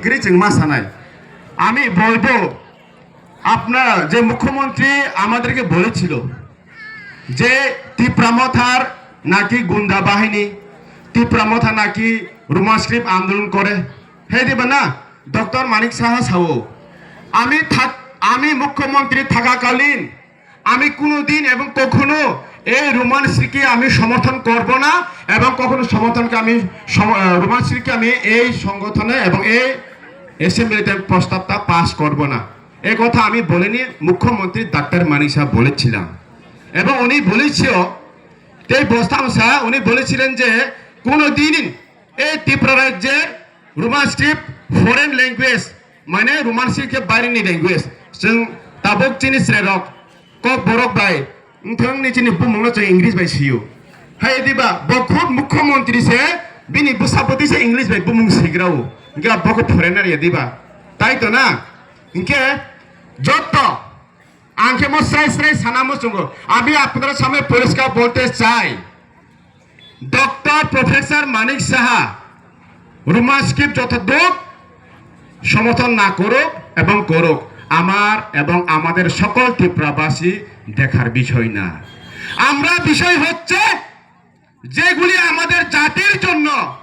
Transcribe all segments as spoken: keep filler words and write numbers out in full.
Kiri chwng ma sanai. আমি বলবো, আপনারা যে মুখ্যমন্ত্রী আমাদেরকে বলেছিল যে তিপ্রা মথার নাকি গুন্ডা বাহিনী, তিপ্রা মথা নাকি রোমান স্ক্রিপ্ট আন্দোলন করে, হে দিবা না? ডক্টর মানিক সাহা সাও, আমি থাক আমি মুখ্যমন্ত্রী থাকাকালীন আমি কোনোদিন এবং কখনো এই রোমান স্ক্রিপ্টকে আমি সমর্থন করব না এবং কখনো সমর্থনকে আমি সম- আহ, রোমান স্ক্রিপ্টকে আমি এই সংগঠনে এবং এই অ্যাসেম্বলিতে প্রস্তাবটা পাস করব না। এ কথা আমি বলিনি, মুখ্যমন্ত্রী ডাক্তার মানিক সাহা বলেছিলাম। এবং উনি বলেছিল, এই বস্তাম সাহা উনি বলেছিলেন যে কোনোদিন এই ত্রিপুরা রাজ্যের রোমান স্ক্রিপ্ট ফরেন ল্যাঙ্গুয়েজ, মানে রোমান স্ক্রিপ্ট বাইরেনি language. Chwng tabuk chini chwrairok kok borok bai wngthang ni chini bumung no chwng English bai sio. Hai diba bo khud mukhyamantri se, bini bwsapoti se English bai bumung sigrao. Hingke bo khe foreigner ya diba? Tai to na? Hingke jotto ang khe mo srai srai sana muchungo. Ami apnara samne poriskar bolte chai. Doctor professor Manik Saha Roman script যতটুক সমর্থন না করুক এবং করুক, আমার এবং আমাদের সকল ত্রিপুরাবাসী দেখার বিষয় না। আমরা বিষয় হচ্ছে যেগুলি আমাদের জাতির জন্য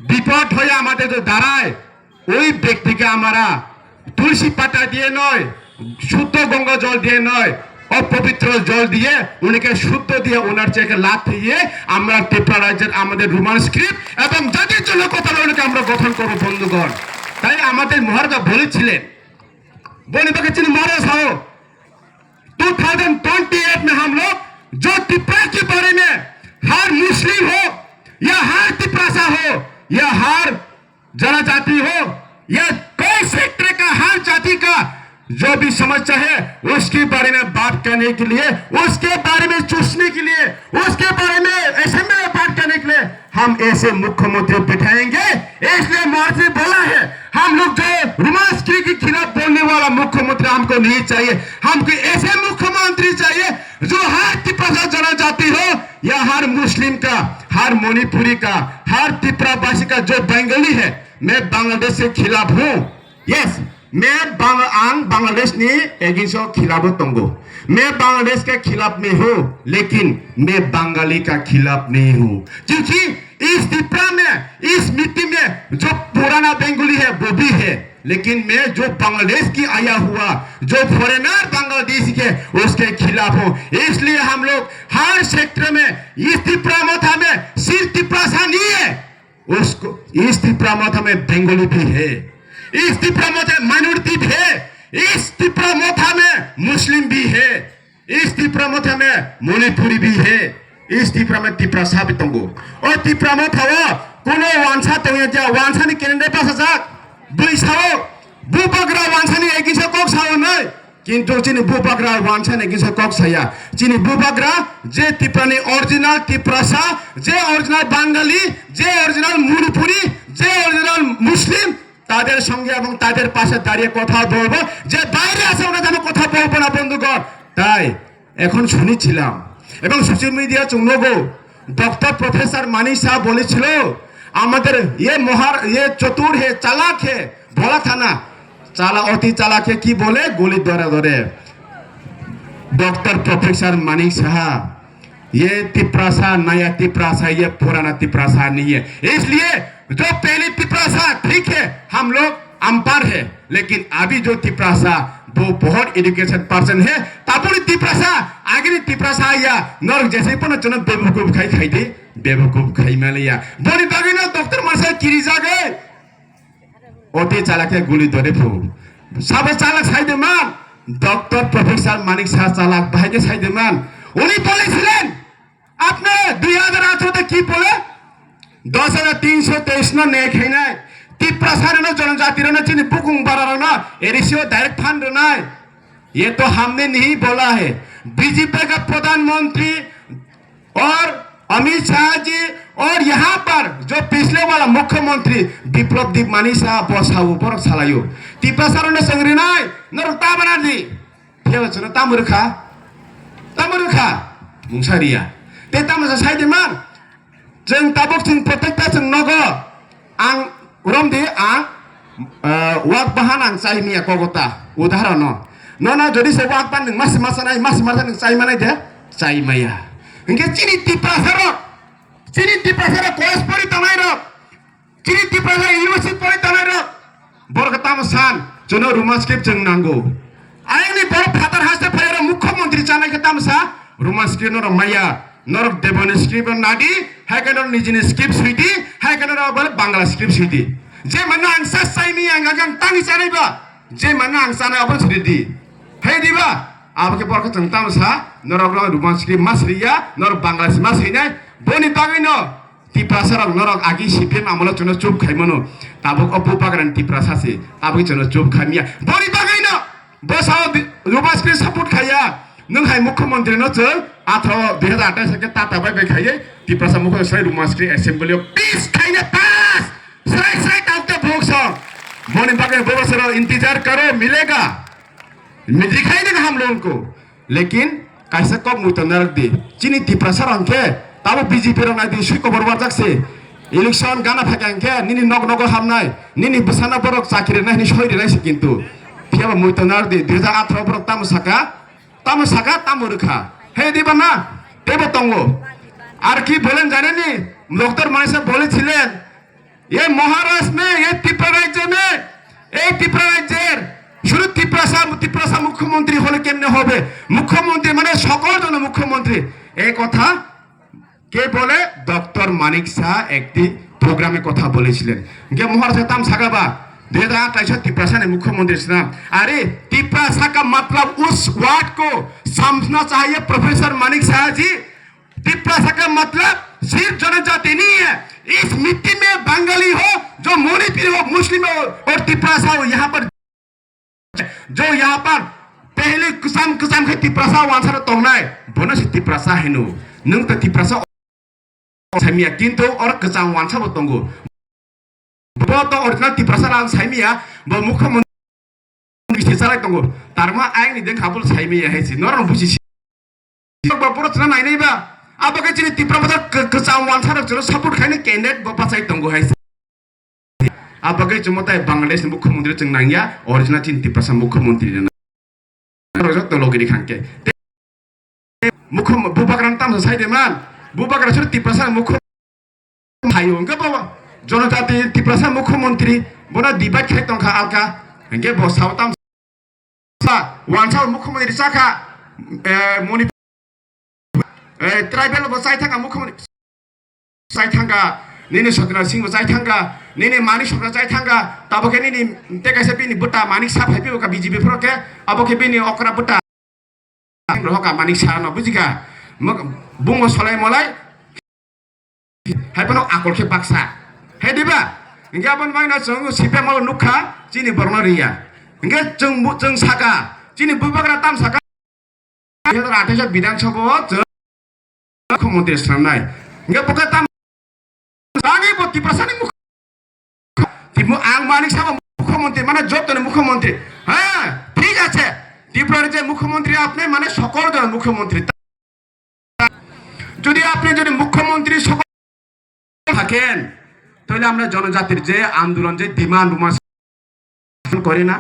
বিপদ হয়ে আমাদের যে দাঁড়ায়, ওই ব্যক্তিকে আমরা তুলসী পাতা দিয়ে নয়, শুদ্ধ গঙ্গা জল দিয়ে নয়, অপবিত্র জল দিয়ে উনাকে শুদ্ধ দিয়ে ওনার চেকে লাথি দিয়ে আমরা ত্রিপুরা রাজ্যের আমাদের রোমান স্ক্রিপ্ট এবং জাতির জন্য কথা ওনাকে আমরা গঠন করবো বন্ধুগণ। তাই আমাদের মহারাজা বলেছিলেন, বলি বাকি চিনি মহারাজ হও, टू थाउजेंड ट्वेंटी एट में हम लोग जो तिप्रा के बारे में, हर मुस्लिम हो या हर तिप्रासा हो या हर जनजाति हो या कोई क्षेत्र का हर जाति का जो भी समस्या है, उसके बारे में बात करने के लिए, उसके बारे में सोचने के लिए, उसके बारे में असेंबली में बात करने के लिए हम ऐसे मुख्यमंत्री बिठाएंगे। इसलिए मोदी बोला है, हम लोग जो रोमांस के खिलाफ बोलने वाला मुख्यमंत्री हमको नहीं चाहिए। हमको ऐसे मुख्यमंत्री चाहिए जो हर तिप्रा जनजाति हो या हर मुस्लिम का, हर मणिपुरी का, हर तिप्रावासी का जो बंगाली है, मैं बांग्लादेश के खिलाफ हूँ। यस, मैं बांग-, आंग बांग्लादेश ने against खिलाफ tongo। मैं बांग्लादेश के खिलाफ में हूँ, लेकिन मैं बंगाली का खिलाफ नहीं हूँ, क्योंकि इस तिप्रा में, इस मिट्टी में जो पुराना बंगाली है, वो भी है, लेकिन मैं जो बांग्लादेश की आया हुआ, जो फॉरेनर बांग्लादेश के, उसके खिलाफ हूँ। इसलिए हम लोग हर क्षेत्र में इस तिप्रा मथा में सिर्फ तिप्रासा नहीं है, उसको, इस तिप्रा मथा में बंगाली भी है, इस तिप्रा मथा में माइनॉरिटी भी है, इस तिप्रा मथा में मुस्लिम भी है, इस तिप्रा मथा में मणिपुरी भी है, इस तिप्रा में तिप्रासा भी tongo। O तिप्रा मथा o kuno wansa tongya ja, wansa ni candidate pasajak, bui sao, bubagra wansa ni against kok sao nai, Kintu chini bubagra wansa ni kisa kok saya. Chini bubagra je Tiprani original Tiprasa, je original Bangali, je original Manipuri, je original Muslim, তাদের সঙ্গে এবং তাদের পাশে দাঁড়িয়ে কথা বলবো। যে বাইরে আছে ওরা যেন কথা বলবো না বন্ধুগণ। তাই এখন শুনেছিলাম এবং সোশ্যাল মিডিয়া চুঙ্গো ডক্টর প্রফেসর মানিক শাহ বলেছিল, আমাদের ये महार ये चतुर है, चालाक है, भोला था ना, चाला, अति चालाक है, কি বলে? গুলি ধরে ধরে। डॉक्टर प्रोफेसर मानिक शाह, ये तिपरासा, नया तिपरासा, ये पुराना तिपरासा नहीं है। इसलिए जो पहली तिपरासा, ठीक है, हम लोग अंपार है, लेकिन अभी जो तिपरासा, वो बहुत एजुकेशन पर्सन है। Tabuni तिपरासा, आगे तिपरासा या नरक जैसे ही पना चुना बेवकूफ खाई खाई दे, बेवकूफ खाई माले या। Boni bagwi no doctor masa kiri jagwi. Oti chalak khe guli dore phu. Sabo chalak sai de man. Doctor Professor Manik Saha chalak bahai khe sai de man. উনি বলেছিলেন, আপনি দুই হাজার আঠারোতে কি বলে? দশ হাজার তিনশো তেইশ না নে খাই নাই। তিপ্রাসারে না জনজাতিরে না চিনি বুকুং বারারো না এরিসিও ডাইরেক্ট ফান্ড নাই। ये तो हमने नहीं बोला है। बीजेपी का प्रधानमंत्री और अमित शाह जी और यहाँ पर जो पिछले वाला मुख्यमंत्री विप्लव दीप मानी साहब बसा ऊपर सलायो। तिप्रासारो ने संग्री नाय, नर ताबना दी। Theo chuna tamurkha, tamurkha, mungsariya. Te tamasa sai de man, cheng tabuk cheng protecta cheng nogo, ang romdi ang, eh, Wak bahan ang chai maya kogota. Udaharon no. Nono jodi se wak ban nwng masi masa nai, masi masa nwng chai manai de? Chai maya. Hingke chini Tiprasa rok, chini Tiprasa rok college pori tongnai rok, chini Tiprasa university pori tongnai rok, borok tamo san, jono Roman script chwng nango. Ayangni borok phatar haste phayaro mukhyamantri chanai khe tamo sa, Roman script norok maya. Norok Devanagari script no nadi, hai khe norok nijini script swidi, hai khe norok bole Bangla script swidi. Je mano ang sa saini ang ang tangi chanai ba, je mano ang chanai abo swidi. Hai di ba, abo khe borok chwng tamo sa, norok no Roman script mas riya, norok Bangla mas hinai, boni bagwi no Tiprasa rok norok agi C P M amolo chwngno chup khai mano, tabuk o bubagrani Tiprasa se, tabuk chwngno chup khai miya. Boni bagwi no Bo sao di-, Roman script support khaiya. Nwng hai mukhyamantri no chwng atharo dui hazar athais khe tata bai bai khaiwi Tiprasa mukhyamantri sai Roman script assembly o pass khaina pass. Srai srai tang te buk song. Boni bagwi bo bosoro intizar karo milega. Mili khaina ham longko. Lekin kaisa kok muiton narak di. Chini Tiprasa rang khe tabo B J P rang nai di sui kobor warjak se. Election gana phai khe nini nok nogo hamnai. Nini bwsano borok chakri rinai hinwi soi rinai se kintu. Phiya ba muiton nar di, dui hazar atharo borok tamo saka, tamo saka, tamo rwkha. He di ba na? Teibo tongo. Ar ki bolen jane ni? Doctor Manik Saha boleshilen, "Ye Maharaj ne, ye Tripura rajya ne, ei Tripura rajyer, shudhu Tiprasa, Tiprasa mukhyamantri hole kemne hobe? Mukhyamantri mane sokol jono mukhyamantri." Ei kotha Ke bole Doctor Manik Saha ekti programe kotha boleshilen. Hingke Maharaj tam saka ba, dui hazar athais Tiprasa ni mukhyamantri sina. Are, Tiprasa ka matlab us word ko samjhna chahiye Professor Manik Saha ji. Tiprasa ka matlab sirf janajati nahi hai. Is mitti mein Bangali ho, jo Manipuri ho, Muslim ho, aur Tiprasa ho, yahan par Jo yapan pehli kwcham kwcham khe Tiprasa wansaro tongnai, bono se Tiprasa hino. Nwng ta Tiprasa saimia, kintu oro kwcham wansabo tongo. Bo to original Tiprasa lang saimia, bo mukhyamantri se salai tongo. Tarma ayang ni dengkha bol saimia hai si, norok buji si. Ba pura chwla nainai ba. Abo khe chini Tipra Motha kw-, kwcham wansarok chwla support khaini candidate bo bachai tongo hai se. Abo khe chwngmo tai Bangladesh ni mukhyamantri chwng nangya, original chini Tiprasa mukhyamantri rwna. Norok joto logi rikha hwnkhe. Mukhya-, bubagra no tamsa sai de man. Bubagra suru Tiprasa mukhyamantri. Phaio hwnkhe bo Jonojati Tiprasa mukhyamantri, bono debate khai tongkha alka, hwnkhe bo sao tam sa, wansa mukhyamantri chakha, eh, Manipur, eh, tribal bo chai thangkha mukhyamantri, chai thangkha, nini Satyendra Singh bo chai thangkha, nini Manik Saha chai thangkha, tabokhe nini tei kaisa bini bwta Manik Saha phai phio kha B J P phoro khe, abo khe bini okra bwta. Rohoka Manik Saha no bujikha. Mok-, bungo solai molai. Hai bono akol khe baksa. Hai diba? Hingke aboni bagwi no chwng C P M o nukha, chini borokno riya. Hingke chwng bu-, chwng saka, chini bubagra tam saka. Dui hazar athais Bidhan Sabha o chwng mukhyamantri swnamnai. Hingke bo khe tam Ani bo Tiprasa ni mukh-, Timu ang Manik Saha mukhyamantri, mane joto ni mukhyamantri. হ্যাঁ, ঠিক আছে। ত্রিপুরার যে মুখ্যমন্ত্রী আপনি, মানে সকল জনের মুখ্যমন্ত্রী। যদি আপনি যদি মুখ্যমন্ত্রী সকল থাকেন, তাহলে আমরা জনজাতির যে আন্দোলন, যে ডিমান্ড, করে না?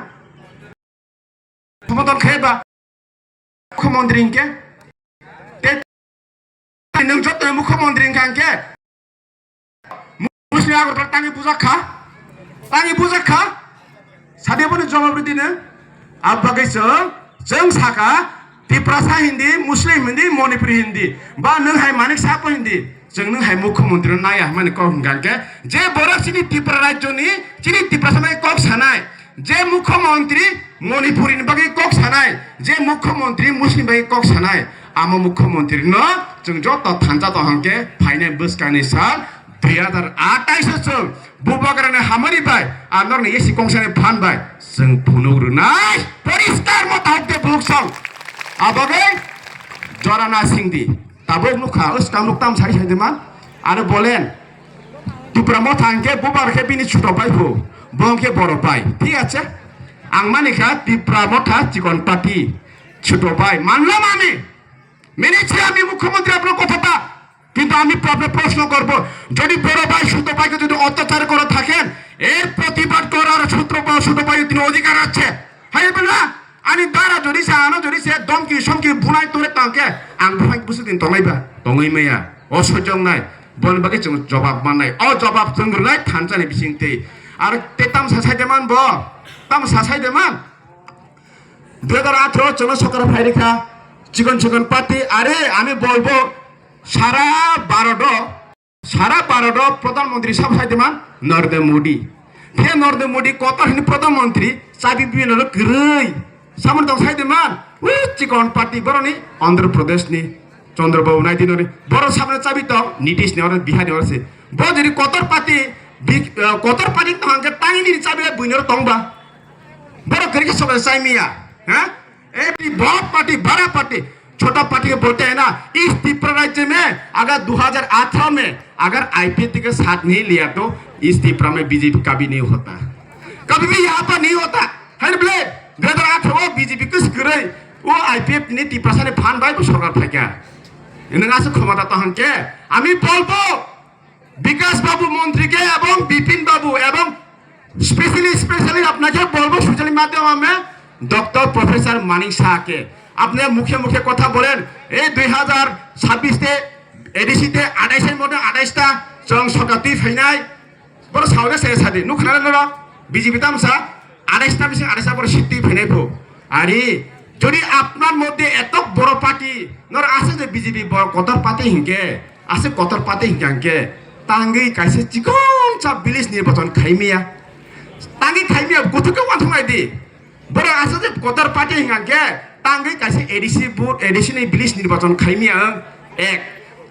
সমর্থন খাইবা মুখ্যমন্ত্রী ইনকে? Te nwng joto ni mukhyamantri wngkha hwnkhe, Muslim Agartala tangwi bujak kha? Tangwi bujak kha? Sadi boni jawab rwdi nwng. Abo bagwi chwng, chwng saka, Tiprasa hindi, Muslim hindi, Manipuri hindi, ba nwng hai Manik Saha hindi, chwng nwng hai mukhyamantri no naiya hwnmani kok hwnkha hwnkhe, je borok chini Tripura rajyo ni, chini Tiprasa bai kok sanai, je mukhyamantri Manipuri ni bagwi kok sanai, je mukhyamantri Muslim bagwi kok sanai, amo mukhyamantri no chwng joto thansa tong hwnkhe phainai bwskangni sal dui hazar athais o chwng bubagrani hamari bai, a norokni yasi kongsani phan bai chwng phunuk rwnai poriskar mo tahok de buk song. Abagwi jora na singdi. Tabuk nukha, o swkang nuk tam sai sai de man. Aro bolen. Tipra Motha hwnkhe bubar khe bini chuto bai phu. Bo hwnkhe boro bai. Thik ache? Ang mani kha Tipra Motha chikon party. Chuto bai. Manla mani. মেনেছি আমি মুখ্যমন্ত্রী আপনার কথাটা, কিন্তু আমি আপনার প্রশ্ন করব, যদি বড় ভাই ছোট ভাইকে যদি অত্যাচার করে থাকেন, এর প্রতিবাদ করার সূত্র বা ছোট ভাই Odhikar ache. Hai bela, ani dara jodi se, ano jodi se, domki somki bunai tore tangke, ang buphang busu din tongnai ba, tongwi maya. O sojong nai, boni bagwi chwng jobab mannai. O jobab chwng rwnai thansa ni bising twi. Ar te tamsa sai de man bo, tamsa sai de man. Dui hajar atharo chwngno sokar phai rikha, chikon chikon party, are ami bolbo sara Bharat o Sara Bharat o Pradhan Mantri sabo sai de man Narendra Modi. He Narendra Modi kotor hini Pradhan Mantri chabi bibino no kwrwi. Samon tong sai de man. Ui chikon party boroni Andhra Pradesh ni Chandra Babu Naidu noni. Boro sabno chabi tong Nitish ni oro Bihar ni oro se. Bo jodi kotor party bi-, eh, kotor party tong hangke tangi ni chabi bui noro tong ba. Boro kwrwi ke sokan sai miya. Ha? Every bahut party, bada party, chota party ke bolte hai na, is Tipra rajya mein agar dui hajar atharo mein agar IPFT ke saath nahi liya to is Tipra mein BJP kabhi nahi hota, kabhi bhi yahan par nahi hota. Hai bole, dui hajar atharo BJP ke sekarang, o IPFT ni Tiprasa ni phan bai bo sorkar phaikha. Ini ngasuk khomata to hangke, ami bolbo. বিকাশ বাবু মন্ত্রীকে এবং বিপিন বাবু এবং specially specially আপনাকে বলবো সোশ্যাল মাধ্যমে doctor professor মানিক সাহাকে, আপনি মুখে মুখে কথা বলেন, এই দুই হাজার ছাব্বিশে এডিসিতে আঠাইশের মধ্যে আঠাইশটা চং সরকার তুই ফাইনাই, বড় সাহসে সে সাথে নুখনারে নর বিজেপি তামসা আঠাইশটা মিশে আঠাইশটা বড় সিট তুই ফাইনাই ফো। আরে যদি আপনার মধ্যে এত বড় পার্টি নর আছে যে বিজেপি বড় কত পার্টি হিংকে, Ase kotor pate hingka hingke tangwi kaisa chikon sa village nirbachon khaimya. Tangwi khaimya kuthuk khe uansuk nai di. Borok ase je kotor pate hingka hingke tangwi kaisa ADC vote, ADC ni village nirbachon khaimya wng ek.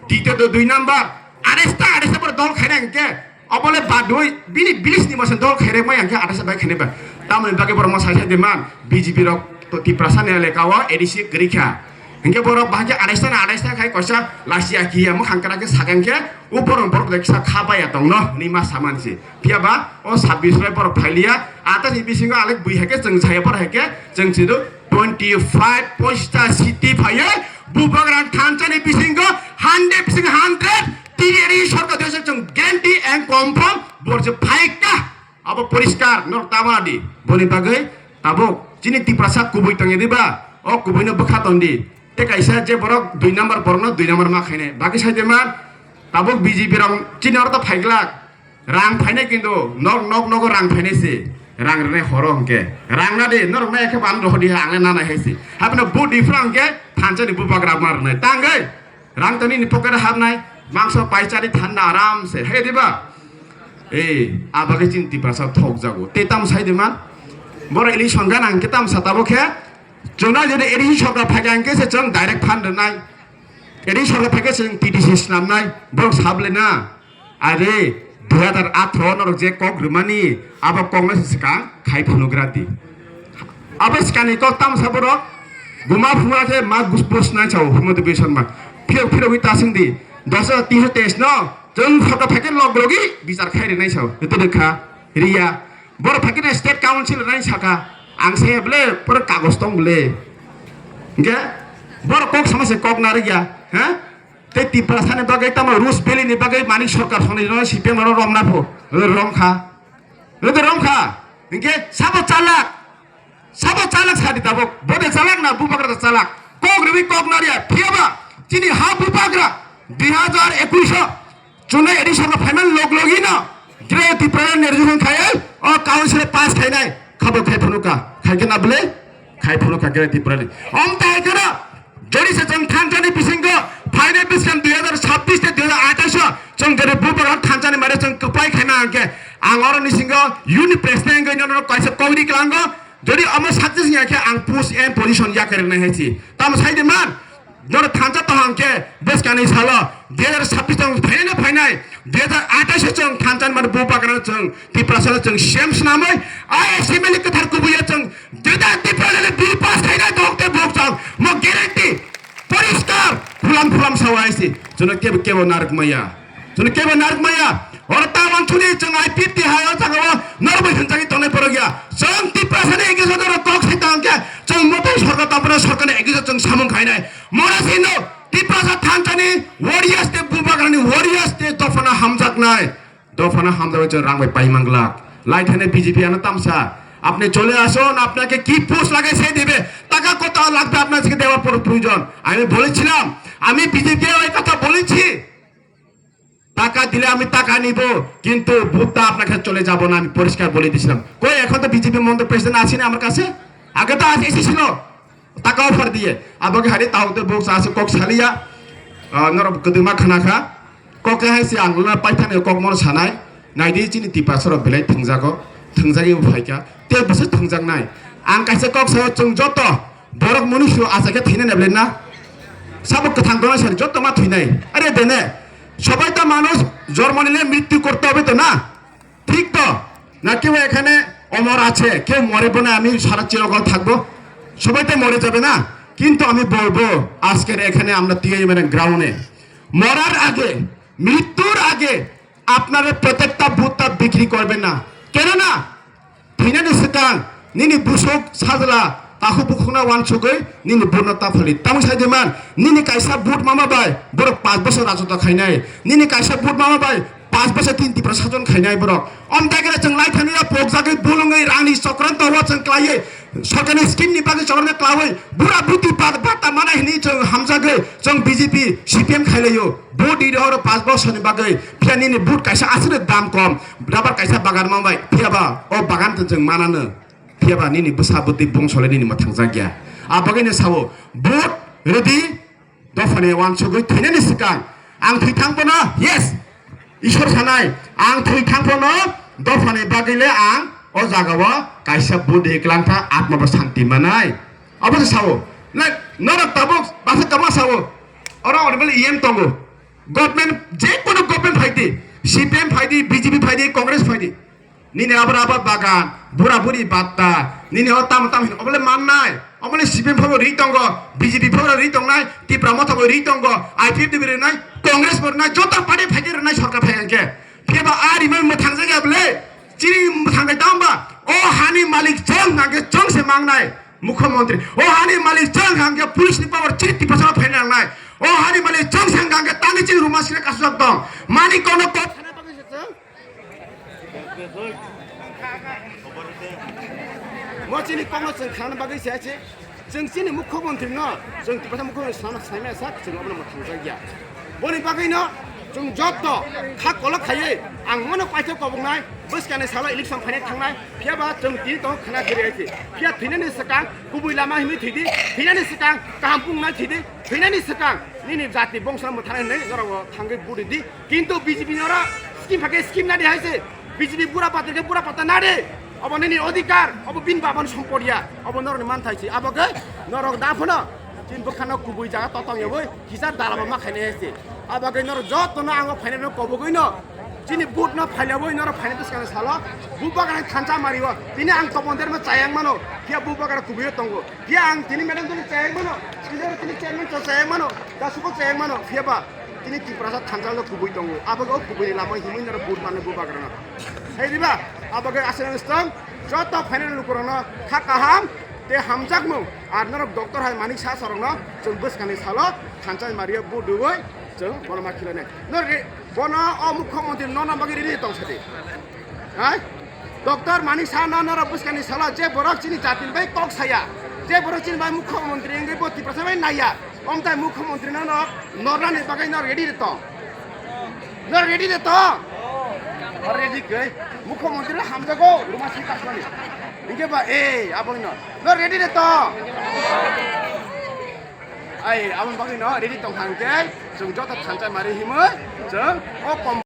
Dityo to dui number. Aresta, aresta borok dol khaina hingke obole badoi bini village nirbachon dol khairek mai hingke aresta bai khainai ba. Tamoni bagwi borok ma sai sai de man BJP rok to Tiprasa ni eleka o ADC kwrwi kha. Hinkhe borok bahai khe adais ta na adais ta khai koisa lachi ya kiya mwkhang kwrak khe sakang khe o borok borok bai kisa kha baya tongno hinwi ma samani se. Phiya ba o sabbish bai borok phailiya, atani bisingo alek bui hai khe chwng chaya borok hai khe chwng chido twenty five poista city phaiye Bubagra thansa ni bisingo hundred bisingo hundred tiyari sorkar desa chwng guarantee and confirm borok se phaikha. Abo poriskar norok ta mana di. Boni bagwi tabuk chini Tiprasa kubui tongya diba? O kubuino bwkha tong di. Tei kaisa je borok dui number borokno dui number ma khainai. Bagwi sai de man tabuk BJP rok chini oro to phaiglak. Rang phainai kintu nok nok nogo rang phainai se. Rang rwnai horo hwnkhe. Rang na di norok nai khe ban rohor di ha ang nai nana hai se. Hapno bu di phrang khe thansa ni bubagra ma rwnai. Tangwi. Rang tani ni pocket hapnai, mangso paisari thanna aram se, hai diba? Eh, abagwi chini Tiprasa thok jago. Te tam sai de man? Boro election gana hingke tam sa tabo khe? Chwngna jodi ADC sorkar phaikha hingke se chwng direct fund rwnai. ADC sorkar phaikhe se chwng TDC snamnai. Borok sable na. Are, dui hajar atharo norok je kok rwmani, abo kokno se swkang khai phunugra di. Abo swkangni kok tamo sa borok, buma phungra khe ma gus bus nai sao, Himanta Biswa Sarma. Phirok phirogwi ta sing di, dos hajar tinso teis no, chwng photo phaikhe log logi bichar khai rwnai sao, joto de kha, riya. Borok phaikhe state council rwnai saka, ang se ble pura kagos tong ble. Hingke, borok kok sama se kok narikya, ha? Tei Tiprasani bagwi tamo Roose Valley ni bagwi Manik Sarkar songni no C P M no romna pho. Romkha. Rede romkha. Hingke sabo chalak. Sabo chalak sadi tabuk. Bode chalak na bubagra da chalak. Kok riwi kok nariya. Phiyaba. Chini ha bubagra. Dui hajar ekush o. Chunai admission no phaimani log logi no. Greater Tipraland ni resolution khayai. O council pass khainai. Khabo khai phunuka. Khaikhe na bwle? Khai phano kha khe Tripura ni. Om tai khe no, jodi se chwng thansa ni bisingo phainai bwskang dui hajar sabbish tei dui hajar athais o chwng jodi bubagra thansa ni mare chwng kwplai khaima hwnkhe ang oro ni singo unit president wngwi nono kaisa kok ri kwlango. Jodi omo success wngya khe ang post and position yakarwi nai hai si. Tamo sai di man? Jora thansa tong hang khe bwskangni salo dui hajar sabbish tong phainai no phainai, dui hajar athais o chwng thansa ni mane bubagra chwng Tiprasa chwng C M swnamwi, ai assembly kwthar kubui o chwng dui hajar Tiprasa ni bill pass khainai dok tei bok chwng mo guarantee poriskar phulam phulam sawi si chwngno kebo kebo narwk maya. Chwngno kebo narwk maya. Oro ta wansukni chwng I P F T hai o jaga o norok bai hwnjagwi tongnai borok ya. Chwng Tiprasa ni against o norok kok sai tong khe chwng motai sorkar tongphano sorkar ni against o chwng samung khainai. Mora sino Tiprasa thansa ni warriors tei bubagra ni warriors tei dophano hamjaknai. Dophano hamjaknai chwng rang bai pai manglak. Lai thanai B J P ano tamsa. আপনি চলে আসুন, আপনাকে কি পোস্ট লাগে সে দিবে। টাকা কত লাগবে আপনার থেকে দেওয়ার পর প্রয়োজন। আমি বলেছিলাম, আমি বিজেপিকে ওই কথা বলেছি, টাকা দিলে আমি টাকা নিব, কিন্তু ভোটটা আপনার কাছে চলে যাব না, আমি পরিষ্কার বলে দিয়েছিলাম। কই, এখন তো বিজেপি মন্ত্রী প্রেসিডেন্ট আসেনি আমার কাছে, আগে তো আসে, এসেছিল টাকা অফার দিয়ে। Aboni hari taote bok sa se kok saliya, ah, norok kwdwma khna kha. Kok hai se ang lona paithani kok mono sanai. Naidi chini Tiprasa rok belai thwngjago, thwngjagwi bo phaikha. Tei bwswk thwngjaknai. Ang kaisa kok sao, chwng joto borok mwnwi su acha khe thwinai na belai na? Sabo kwthang dona sari joto ma thwinai. Are dene, sobai ta manuj jormo nile mrityu korte hobe to na? ঠিক তো? না কেউ এখানে অমর আছে, কেউ মরে বনে আমি সারা চিরকাল থাকবো? সবাই তো মরে যাবে না? কিন্তু আমি বলবো, আজকের এখানে আমরা টিআইএমএন গ্রাউন্ডে মরার আগে, মৃত্যুর আগে আপনারা প্রত্যেকটা ভোটটা বিক্রি করবেন না। কেননা thwinani swkang nini busuk sajla takhuk bukhukno uansugwi nini vote no taphali. Tamung sai de man, nini kaisa vote mama bai borok panch bosor rajotwa khainai. Nini kaisa vote mama bai panch bosor tin Tripura sajon khainai borok. Om dagre chwng lai thani ya pokjagwi bulungwi rangni chokranto o chwng klaiwi sorkarni scheme ni bagwi chokranto klaiwi bura buti bat bata mana hini chwng hamjagwi chwng B J P C P M khailaio. Vote di horo panch bosor ni bagwi phiya nini vote kaisa aswk dam kom. Rabar kaisa bagan mang bai, phiya ba o bagan tong chwng manano, phiya ba nini bwsa bwtwi bongso le nini mwthangjakya. A bagwino sao, vote rwdi, dophani uansugwi thwinani swkang. Ang thwi thang bono, yes, Ishwar sanai, ang thwi thang bono, dophani bagwi le ang o jagao kaisa vote di kwlangkha, atma bo santi manai. Abo se sao, na, norok tabuk basa kama sao, oro honorable E M tongo. Government, je kono government phaidi, C P M phaidi, B J P phaidi, Congress phaidi. Nini abra abra bagan, bura buri batta, nini o tamo tamo hin, obole mannai, obole C P M phabo ri tongo, B J P phabo ri tongnai, Tipra Motha bo ri tongo, I P F T bo rinai, Congress bo rinai, joto party phaidi rinai sorkar phai hwnkhe. Phiya ba a rimai mwthang jagya bole, chini mwthang kai tamba, o hani malik chwng hwnkhe chwng se mangnai, Mukhyamantri. O hani malik chwng hwnkhe police ni power chini Tiprasa phaina nangnai. O hani malik chwng se hwnkhe tani chini ruma sina kasujak tong. Mani kono kok Mo chini kokno chwng khana bagwi se se, chwng chini mukhyamantri no, chwng Tiprasa mukhyamantri sana sanai sa, chwng obono mwthangjakya. Boni bagwi no chwng jotto kha kolok khaiwi ang mono paithak koboknai, bwskangni salo election phainai thangnai, phiya ba chwng tini tongo khana giri hai se. Phiya thwinani swkang kubui lama himwi thwidi, thwinani swkang kaham pungnai thwidi, thwinani swkang nini jati bongso mwthanai hwnwi norok thangwi vote rwdi. Kintu B J P ni oro scheme phai khe scheme nadi hai se. B J P bura patir khe bura pata nadi. Obo nini odhikar, obo bini babani sompod ya, obo norokni manthai se. Abo khe norok da phano chini bwkhano kubui jaga totong yabwi kisa dalaba ma khainai hai se. Abo khe norok jotono ang o phainai no kobogwi no chini vote no phailabwi norok phainai bwskangni salo bubagra thansa mario. Tini ang topon derma chayang mano, phiya bubagra kubui o tongo. Phiya ang tini madam tini chayang mano, tini tini chairman chayang mano, dasuko chayang mano, phiya ba tini Tiprasa thansa no kubui tongo. Abo o kubui ni lama himwi norok vote mano bubagra no. Hai riba, abo khe aswk stang, joto phainai lukurokno kha kaham tei hamjakmung. Ar norok doctor hai Manik Saha rokno chwng bwskangni salo thansa mario vote rwwi chwng bono ma khilanai. No re-, bono o mukhyamantri nona bagwi ready tong sadi. Hai? Doctor Manik Saha no norok bwskangni salo je borok chini jatini bai kok saya, je borok chini bai mukhyamantri wngwi bo Tiprasa bai naiya. Omtai mukhyamantri no no nornani bagwi no ready de tong. No ready de tong. Ready khe mukhyamantri no hamjago ruma si kasmani. Inge ba e aboni no. No ready de tong. Ai aboni bagwi no ready tong thang khe chwng joto thansa mari himwi chwng o kom